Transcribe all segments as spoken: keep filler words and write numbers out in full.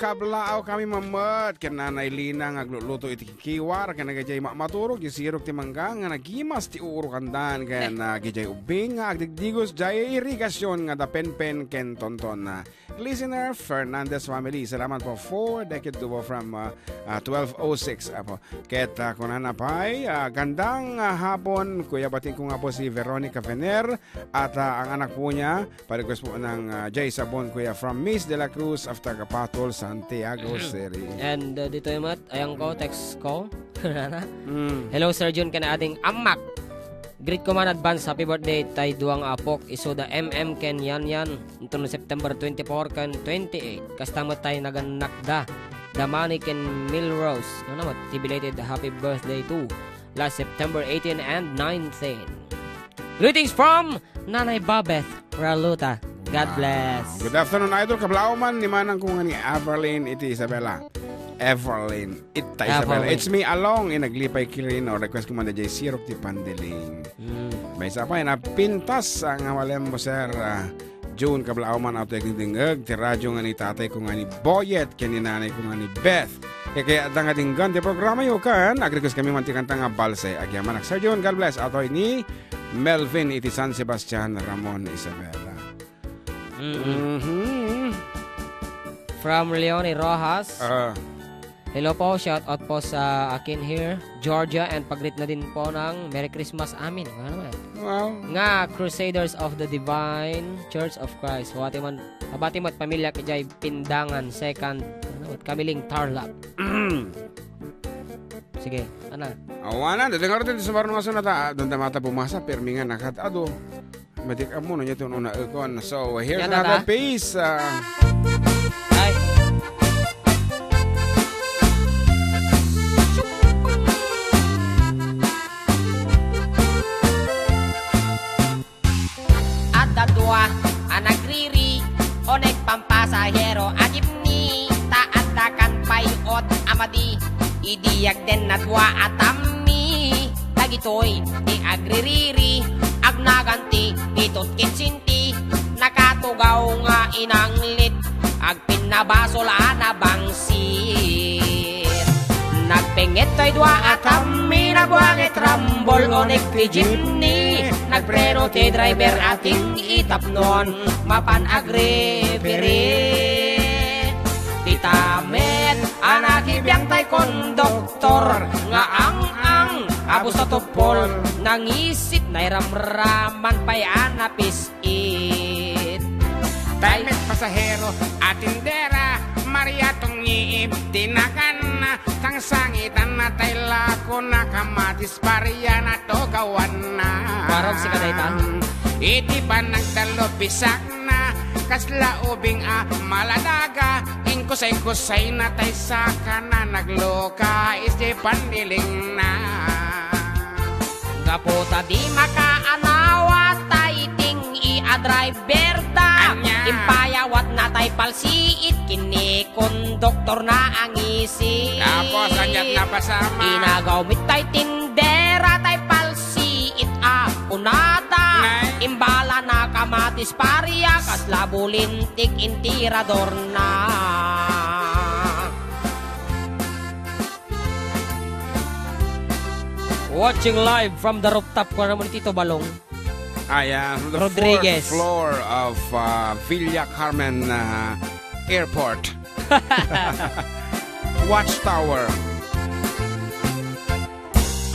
Kablaaw kami mammet ken Nanay Lina nga agluluto iti kikiwar ken dagijay maturog, isirok ti mangga nga nagimas ti uurukandan ken, ah, dagijay ubbing nga agdigdigos jay irigasion nga da Penpen ken Tonton. Ah, listener Fernandez family, salamat po. Four decade duo from, ah, ah, twelve oh six, apo. Ket, ah, kunana pay, ah, gandang, ah, hapon, Kuya, bating ko nga po si Veronica Vener at, ah, ang anak po niya, pa-request po ng, ah, Jay Sabon, Kuya, from Miss De La Cruz of Tagapatol, Santiago City. And, uh, dito yung mat, ayan ko, text ko. Mm. Hello, Sir Jun, ken ading Amak. Greet ko man advance happy birthday tay duwa nga apok, isu da M M ken Yan Yan, inton September twenty-four ken twenty-eight. Kasta met tay nagannak da, da Manny ken Milrose. Ano naman, ti belated happy birthday to last September eighteen and nineteen. Greetings from Nanay Babeth Raluta. God bless. Good afternoon, Idol. Kablaaw man ni manang ko nga ni Everlyn iti Isabela. Everlyn, ita Isabela. Everlyn. It's me along in Aglipay Quirino. Request ko man da jay sirok ti pandiling. Mm. Maysa pay, napintas nga malem mo, sir, ah, June, kablaaw man, ato agdingdingeg ti radyo nga ni tatay ko nga ni Boyet ken ni nanay ko nga ni Beth. Kaya, kaya adda nga dinggan ti programa yo kan, ag-request kami man ti kanta nga Balse. Agyamanak, Sir June, God bless. Atoy ni Melvin iti San Sebastian, Ramon, Isabela. Mm-mm. Mhm. From Leonie Rojas. Ah. Hello po, shout out po sa Akin here, Georgia, and pag-greet na din po ng Merry Christmas amin. Ano naman? Wow. Nga Crusaders of the Divine Church of Christ. Wati man, abati mo at pamilya kay Pindangan, second, ano, at Kamiling Tarlac. Sige, ana. Awanan, dati nga rin sa marunong nga sunata, ah, doon na mata pumasa, pirmi nga nakat, ado. Matik amo na niya itong una, eh, kuwan. So, here's Yan na another ta. piece, ah. Ay. Adda dua a nagriri, o nagpampasahero a jeepney, ta adda kan payot a madi, idi agden na dua a tammi. Dagitoy ti agririri, agnagan ti pitut ken senti, nakatugaw nga inanglit, agpinnabasol a nabangsit. Nagpenget toy dua a tammi, nabuanget rambol, o nagpijimni, nagpreno ti driver a ting-itapnon, mapan agripiri. Dita met a nakibiang tay konduktor nga ang-ang a busta tuppol, nangisit, nairamraman pay a napis-it. Tay met pasahero a tindera, Maria Tungiib ti naganna, sangsangitanna tay lako na kamatis paria na tugawanna. Warog si kadaytan. Iti panagdallo pisak na kasla ubing a maladaga, inkusay-kusay na tay saka na nagluka iti pandilingna. Gapu ta di makaanawa tay ting-i a driver da. Anya? Impayawat na tay palsiit ken ni konduktor na angisi. Tapos, anyat napasama? Inagaw met tay tindera tay palsiit a kunada. Nay. Imbala na kamatis paria, kasla bulintik intirador na. Watching live from the rooftop, kuwan naman ni Tito Balong. Ah, yeah, from the Rodriguez. Fourth floor of, uh, Villa Carmen, uh, Airport. Watchtower.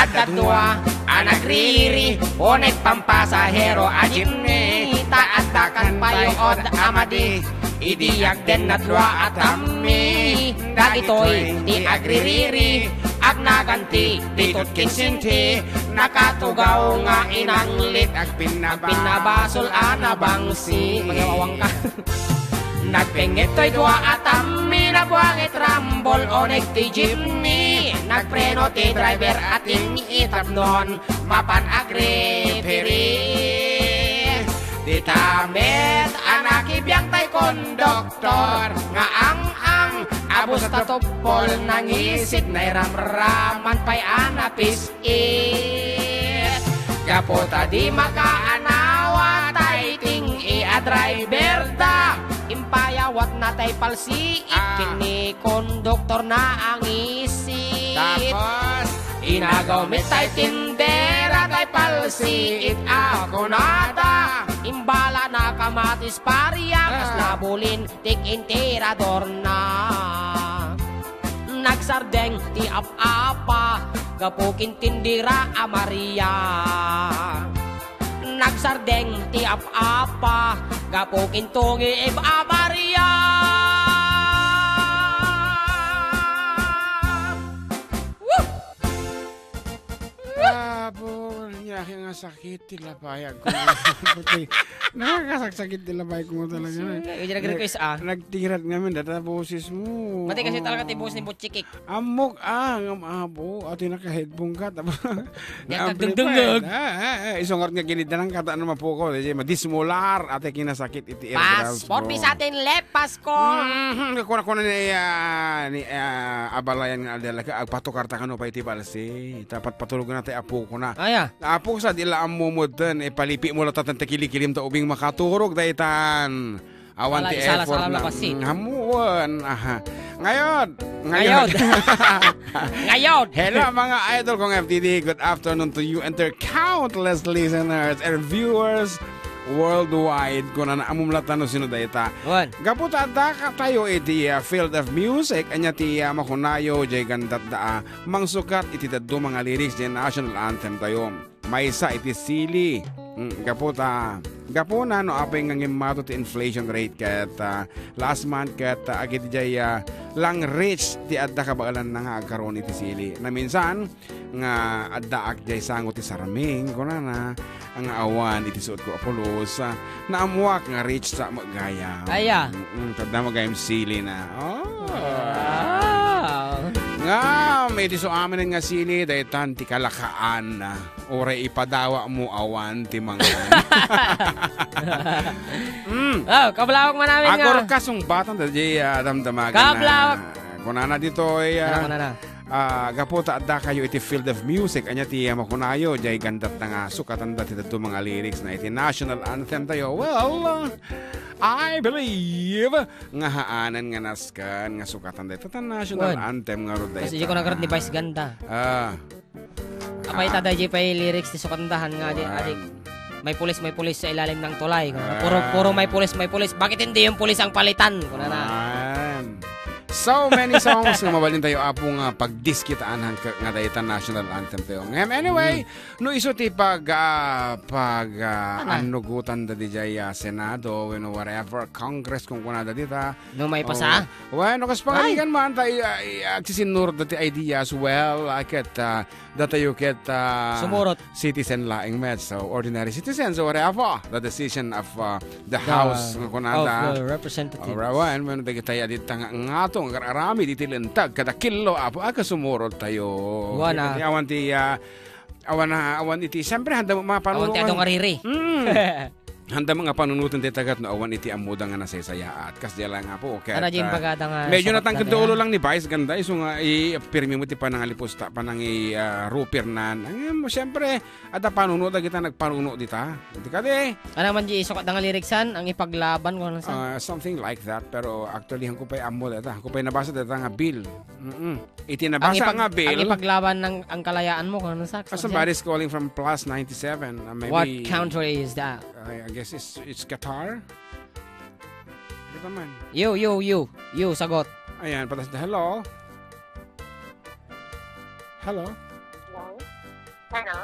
Adda dua a nagriri, o nagpampasahero a jeepney, ta adda kan payot a madi, idi agden na dua a tammi. Dagitoy ti agririri, agnagan ti pitut ken senti, nakatugaw nga inanglit, agpinnabasol a nabangsit. Magawawang ka. Nagpenget toy dua a tammi, nabuanget rambol, o nagti jeepney, nagpreno ti driver a ting-itapnon, mapan agripiri. Dita met a nakibiang tay konduktor nga ang-ang a busta tuppol, nangisit, nairamraman pay a napis-it. Gapu ta di makaanawa tay ting-i a driver da, impayawat na tay palsiit Ah. ken ni Konduktor na ang isit. Tapos, inagaw met tay tindera tay palsiit a kunada. Imbala na kamatis paria, kas Ah. nabulintik intirador na. Nagsardeng ti ap-apa, gapu ken tindera a Maria. Nagsardeng ti ap-apa, gapu ken tungi ib a Maria. Woo! Apo, nia nga sakit ti labayag ko. Nakakasaksakit ti labayag ko talaga. Sige, eh. Iti nag-request, ah. Nagtirat ngamin, data boses mo. Mati kasi talaga ti boses ni Butchikik. Ammok, ah, ngam abo, ati naka-headphone ka, tapos Di ka na-amplified. Dungdungag. Ah, ah, ah, isungat nga ginidanan ka, ano mapuko, di, madismolar, ati kinasakit iti Pas, eardrums mo. Forty sa atin, Lep, Pasko. Mhm, kuna-kuna ni, ah, ni, ah, abalayan nga adala ka, agpatukar ta kano pa iti balsi. Dapat patulog na ti apo ko na. Aya. Apo, sa di la ammo mo den, ipalipi mo la tatan ta kilikilim ta ubing makaturog, daytan. Awan Wala, ti isala-sala effort na na. Basi. Mm, hamuan. Aha. Ngayon. Ngayon. Ngayon. Ngayon. Hello, mga idol kong F T D. Good afternoon to you and their countless listeners and viewers worldwide. Kuna na, ammom latta no sino dayta. Wan. Gapu ta adda ka tayo iti, uh, field of music, anya ti, uh, makunayo, jay gandat da, uh, mangsukat iti dadduma nga lyrics, jay national anthem tayo. Maysa iti sili. Mm, gapu ta, gapu na no apay nga ngimmato ti inflation rate ket, ah, last month ket, ah, agidi jay, ah, lang rich ti adda kabaelanna nga agkaroni ti sili. Naminsan nga addaak jay sango ti sarming, kunana, nga awan iti suot ko a pulos, ah, naammuak nga rich sa met gayam. Aya. Mm, tadda met gayam sili na. Oh. Wow. Ngem, iti su amin nga sili, daytan ti kalakaan. Uray ipadawa mo awan ti mangan. Mm. Oh, kablawak man amin nga. Agor ka sungbatan, da di, ah, damdamagan na. Kablawak. Kunana ditoy, ah, Ano, kunana? ah, gapu ta adda kayo iti field of music, anya ti, ah, makunayo, jay gandat na nga sukatan da ti dadto mga lyrics na iti national anthem tayo. Well, I believe nga haanan nga nasken nga sukatan da ita ta national Wan. Anthem nga rod Kasi dayta. Di ko nagkaroon ni Vice Ganda. Ah. Apay ta dayjay pay lyrics ti sukandahan nga adi, Wan. Adi, may pulis, may pulis sa ilalim ng tulay. Puro, Wan. Puro may pulis, may pulis. Bakit hindi yung pulis ang palitan? Kunana. Wan. So many songs nga mabalin tayo, Apo, nga pagdiskitaan hangka nga dayta national anthem tayo. Ngem, anyway, Mm. no isu ti pag, ah, pag, ah, Ana. Annugutan da dijay, ah, Senado, wenno whatever, Congress, kung kunada dita. No maipasa? Oh. Wan, no kas pangarigan man, ta, i-, i-, agsisinurot da ti ideas, well, ah, ket, ah, datayo ket, ah, Sumurot. Citizen laeng met. So, ordinary citizens, so whatever the decision of, ah, the The House, nga kunada. Of the Representatives. Ora, wan, wan, dagitay a dita nga ngato, nga aramid iti lintag, kada killo, Apo, aga sumurot tayo. Wana. Ket awan ti, ah, awan na, awan iti, siyempre, handa mo mga Awan ti panunuan. Adong ariri. Mm. Handa mga panunutan ti tagat no awan iti ammoda nga nasaysayaat. Kas di lang, Apo, ket, Ano, Jim, ah, bagada nga medyo sapat natangked na ti ulo yan. Lang ni Vice Ganda, isu nga i-, pirmi mo ti panangalipusta, panangi, ah, rupirnan. Ang, siyempre, adda panuno, dagita nagpanuno dita. Di ka di. Ano man di isukat nga lyrics-an, ang ipaglaban ko, ano sa? Ah, something like that, pero actually, hangko pa'y ammo data. Hangko pa'y nabasa data nga bill. Mm-mm. Iti Ang nabasa ipag-, nga bill. Ang ipaglaban ng, ang kalayaan mo, kung ano sa? Ah, somebody's calling from plus ninety-seven. Ah, maybe What country is that? I, I guess it's, it's Qatar. Ito man. You, you, you. You, sagot. Ayan, patas na. Hello? Hello? Hello? Hello?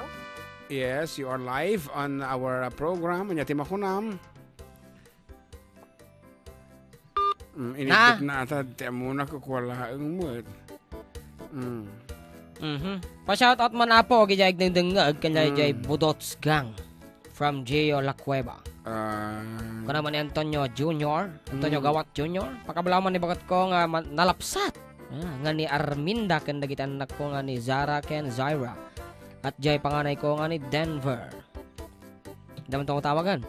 Yes, you are live on our, uh, program. Anya ti makunam? Mm, inigpit na ata, ti amuna ko, wala ang mood. Mm. Mhm. Pa-shoutout man, Apo, iti agdengdengngeg, ken Mm. Jay Budots Gang from Gio La Cueva. Ah. Kuna man ni Antonio Junior, Antonio Mm. Gawat Junior, pakabalaw man ni bagat ko nga ma-, nalapsat. Ah, nga ni Arminda ken dagiti annak ko nga ni Zara ken Zaira. At jay panganay ko nga ni Denver. Damo to tawagan.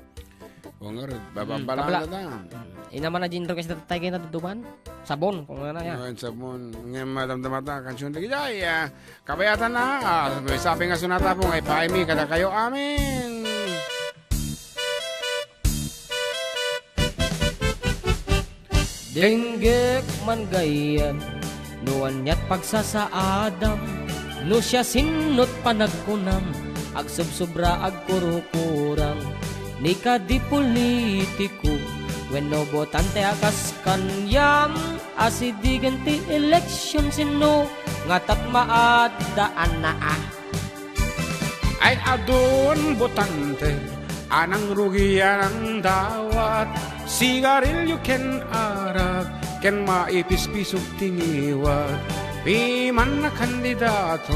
O nga rin, Hmm, bababala kabla-, na ta. Hmm. Ina man na gin request na tatay kayo na duduman. Sabon, kung ano na yan. Ngayon, sabon. Ngayon, madamdam ata, kansyong dagiti, ay, ah, kabayatan na, ah, may sabi nga sunata po, nga ipaimi, kada kayo, amin. Denggek man gayyem, no aniat pagsasaadam, no siasino't panagkunam, agsubsobra, agkurukuram, ni kadi politiko, wenno botante a kas kaniam, asidigen ti eleksion, sino nga tatmaadda a naa. Ay adun botante a nangrugian dawat, sigarilyo ken arak, ken maipispisog ti ngiwat. Piman a kandidato,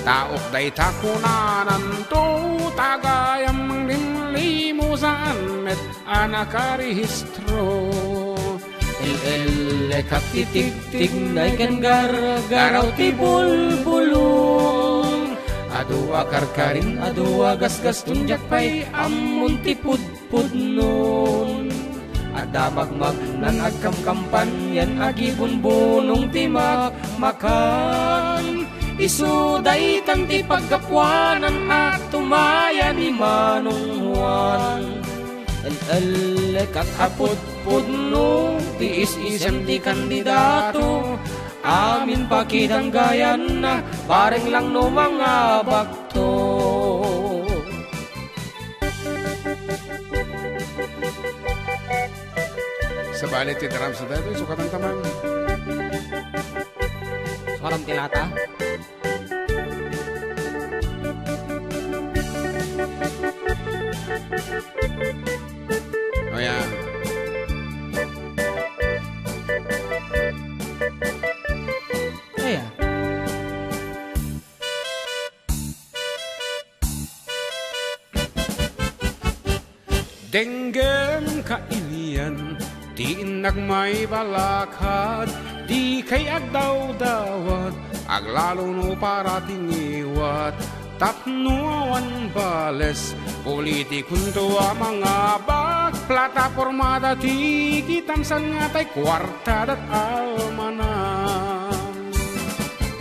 taok dayta kunananto, tagayam manglimlimo saan met a nakarehistro. El-ellekak ti tigtignay ken gargaraw ti bulbulong. Adu a karkarin, adu a gasgaston, diak pay ammon ti pudpudnon. Adda magmagnan, agkamkampanyan, agibunbunong ti makmakan. Isu daytan ti paggapuanan a tumaya ni Manong Juan. El-ellekak a pudpudno, ti is-isem ti kandidato, amin pakidanggayanna, bareng lang no mangabakto. Sabali ti drums daytoy, sukatan ta man. Sukatan ti lata. Oh, yeah. Aya. Denggem kailian ti innak maibalakad, dikay agdawdawat, aglalo no para ti ngiwat. Tapno awan bales, politikonto a mangabak, platapormada ti kitam, saan nga tay kuartadat almanan.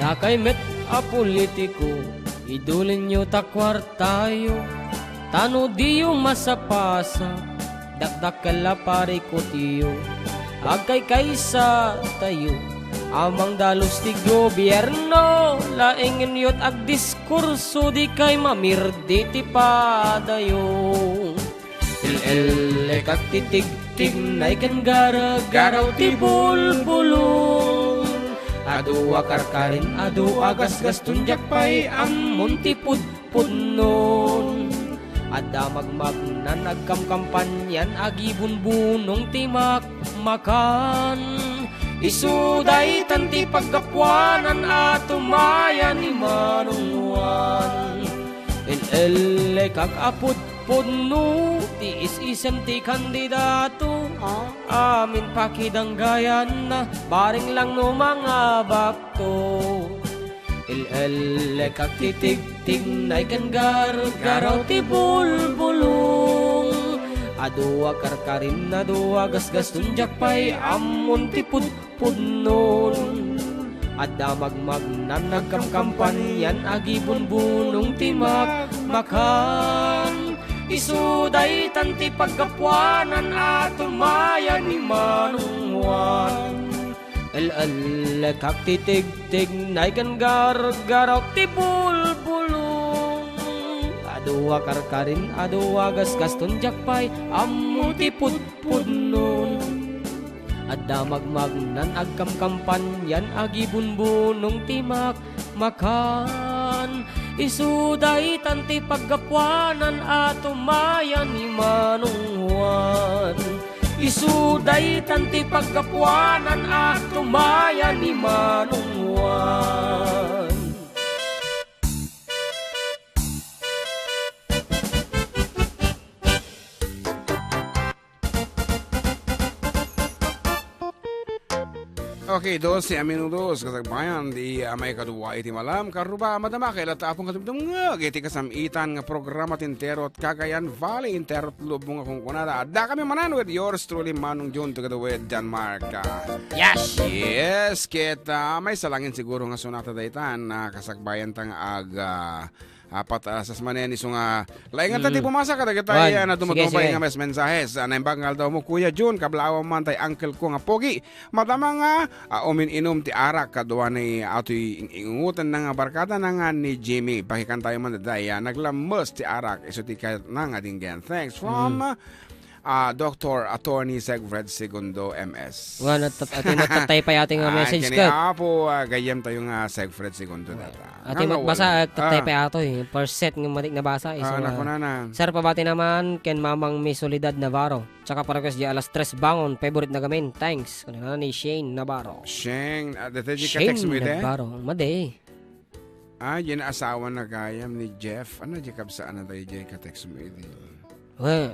Dakay met a politiko, idulinyo ta kuartayo, ta no diyo masapasa, dakdakkel a parikutyo. Agkaykaysatayo a mangdalus ti gobierno, laengenyo't agdiskurso, dikay mamirdi ti padayo. El-ellekak ti tigtignay ken gargaraw ti bulbulong. Adu a karkarin, adu a gasgaston, diak pay ammon ti pudpudnon. Adda magmagnan, agkamkampanyan, agibunbunong ti makmakan. Isu daytan ti paggapuanan a tumaya ni Manong Juan. El-ellekak a pudpudno, ti is-isem ti kandidato. Ah? Amin pakidanggayanna, bareng lang no mangabakto. El-ellekak ti tigtignay ken gargaraw ti bulbulong. Adu a karkarin, adu a gasgaston, diak pay ammon ti pud- pudnon. Adda magmagnan, agkamkampanyan, agibunbunong ti makmakan. Isu daytan ti paggapuanan a tumaya ni Manong Juan. El-ellekak ti tigtignay ken gargaraw ti bulbulong. Adu a karkarin, adu a gasgaston, diak pay ammo ti pudpudnon. Adda magmagnan, agkamkampanyan, agibunbunong ti makmakan. Isu daytan ti paggapuanan a tumaya ni Manong Juan. Isu daytan ti paggapuanan a tumaya ni Manong Juan. Okay, dose a minutos, kasagbayan, di, ah, maikadua iti malam. Karuba, madama, kay lata apong katumtumngeg iti kasam-itan nga programa ti Entero ti Cagayan Valley, Entero ti Lubong a kunkunada. Adda kami manen with yours truly, Manong Jun, together with John Mark. Ah, yes! Yes, ket, ah, maysa laeng siguro nga sonata daytan, ah, kasagbayan ta nga ag-, ah, Apat a oras manen isu nga laing nga ti Mm. pumasa kadagitay, Wan. ah, na Sige, dumaduma sige. nga mes-, mensahes. Ah, naimbag nga aldaw mo, Kuya Jun, kablaawan man tay uncle ko nga pogi. Madama nga, ah, umin-inom ti arak, kadua ni atoy ing-, ingungotan na nga barkada na nga ni Jimmy. Pakikantayo man dayta, ah, naglammes ti arak. Isu ti kayat na nga dinggen. Thanks from, Mm. ah, ah, Doctor Attorney Segfred Segundo, M S. Nga, nat-, at-, at-, matatay pa yata nga Ah, message kini ka. Apo, ah, gayyem tayo nga Segfred Segundo data. Ati Nga mat-, basa, nga, ah, tatay ah. pa ato eh. First set nga matik nabasa is, Ah, ah, naku, nana. Sir, pabati naman ken Mamang Miss Soledad Navarro. Tsaka pa request di alas tres bangon, favorite na gamin. Thanks. Kunana ni Shane Navarro. Shane, ah, dati di ka Shane text mo ide? Navarro. Madi. Ah, yun asawa na gayam ni Jeff. Ano, di kabsaan na tayo, di ka text mo ide? Well,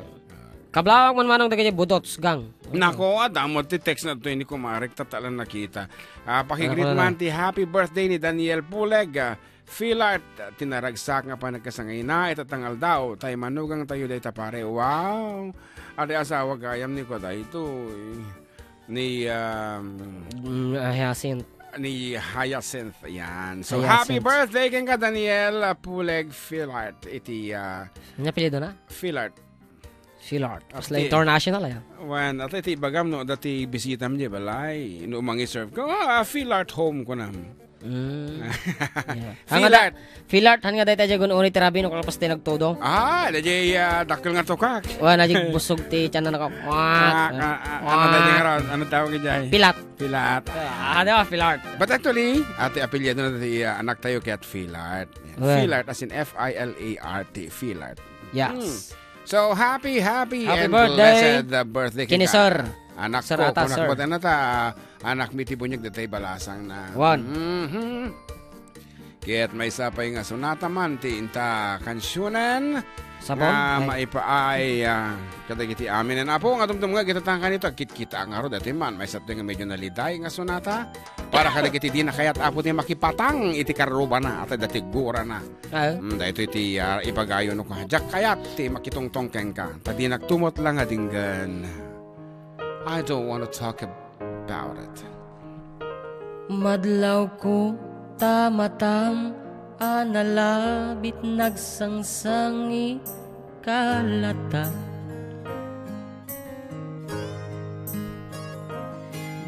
kablawak man manong dagiti budots, gang. Nako, adamo ti text na to, hindi ko marek, tatalan nakita. Ah, pakigreet Ano, ano? man ti happy birthday ni Daniel Puleg, ah, Filart, ah, tinaragsak nga panagkasangayna, ita tangaldaw, tay manugang tayo dayta pare. Wow! Adi asawa gayam ni ko daytoy. Ni, um, Mm, ah, Hyacinth. ni Hyacinth, yan. So, Hyacinth. happy birthday kenka, Daniel, ah, Puleg Filart. Iti, ah, Ano apelyido na? Filart. Filart. Basta Okay. international, ayan. Wen, at iti ibagam no, dati bisitam di balay. No, mangiserve ka, ah, Filart home ko nam. Mm. Yeah. Filart. Filart, han nga dayta di gun-uni ti rabi no kalpas ti nagtudo. Ah, dayjay, ah, dakkel nga tukak. Wa, na di busog ti tiyan na naka-, Ah, ah, ah, ano dayjay nga raw? Ano tawag dayjay? Pilat. Pilat. Ah, ano, Filart? But actually, ati apelyido na ti, ah, anak tayo ket Filart. Well. Filart, as in F I L A R T, Filart. Yes. Hmm. So, happy, happy, Happy and birthday, blessed, uh, birthday kini kenka. Sir. Anak Sir ko, Ata, kunak sir. Mo, ta, anak mi ti bunyag, datay balasang na. One. Mhm. Ket maysa pay nga sonata man ti inta kansionen Sabon? Nga Ay. Maipaay, ah, kadagiti aminen. Apo, nga dumdum nga, kita tangkan ito, kitkita nga ro, dati man, maysa pay nga medyo naliday nga sonata. Para kadagiti di nakayat, Apo, ti makipatang iti karrubana, at dati gurana. Ah. Mm, daytoy ti, ah, ipagayo no ka. Diak kayat ti makitungtong kenka. Ta dinak tumot lang nga dinggan. I don't wanna talk about it. Madlawko ta matam a nalabit nagsangsangi kalata.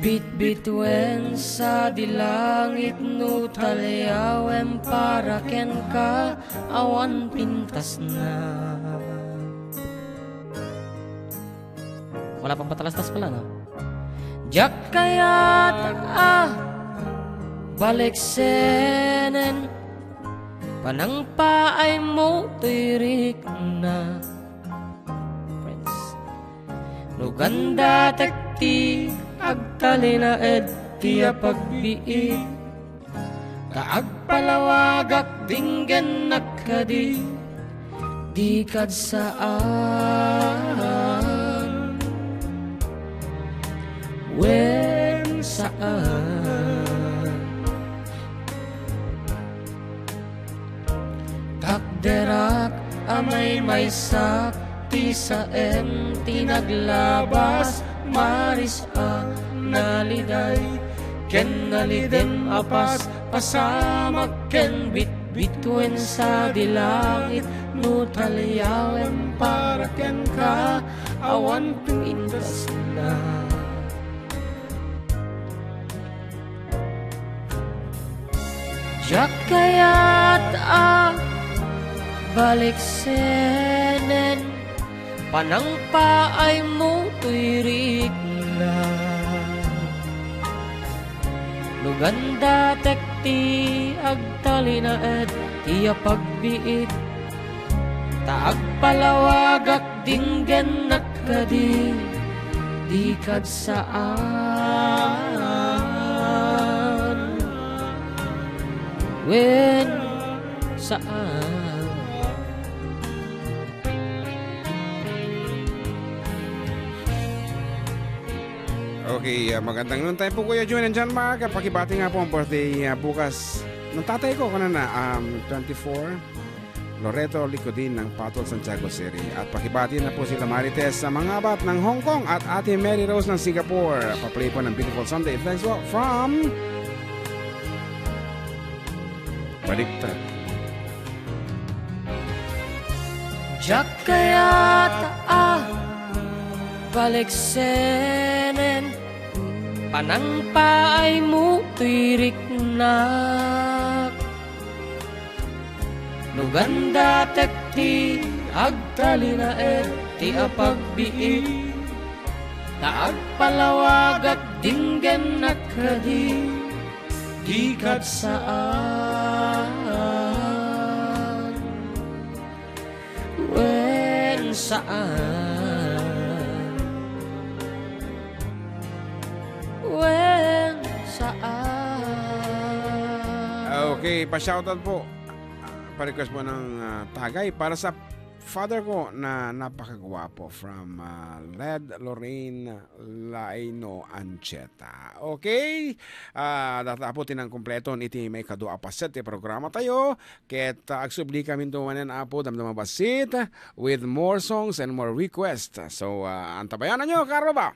Bitbituen sadi langit no taliawem para kenka awan pintasna. Wala pang patalastas pala, no? Diak kayat a baliksenen panangpaaymo toy rikna. Friends. No gandatek ti agtalinaed ti apagbiit, ta agpalawagak dinggennak kadi, di kad saan. Wen saan. Takderak a maymaysak ti saem ti naglabas, maris a naliday ken nalidem a pas-, pasamak ken bitbituen sadi langit no taliawem para kenka awan pintasna. Diak kayat a baliksenen panangpaaymo toy rikna. No gandatek ti agtalinaed ti apagbiit, ta agpalawagak dinggennak kadi, di kad saan. Wen saan. Okay, ah, magandang noontime po, Kuya Jun and John Mark. At pakibati nga po ang birthday, ah, bukas ng tatay ko, kanana, um, twenty-four. Loreto Licodin ng Patol, Santiago City. At pakibati na po sila Marites sa Mangabat ng Hong Kong at Ate Mary Rose ng Singapore. Pa-play po ng Beautiful Sunday. Thanks po from Baliktad. Diak kayat a paleksenen, panangpaaymo toy riknak. No gandatek ti agtalinaed ti apagbiit, ta agpalawagak dinggennak kadi, di kad saan. Wen saan. Wen saan. Okay, pa-shoutout po. Ah, pa-request po ng, ah, tagay para sa father ko na napakagwapo from, ah, Led Lorraine Laino Ancheta. Okay? Ah, datapo ti nangkumpleton iti maikadua a paset ti programa tayo. Ket, ah, agsubli kami to manen, Apo, damdama bassit with more songs and more requests. So, ah, antabayanan nyo, karo ba?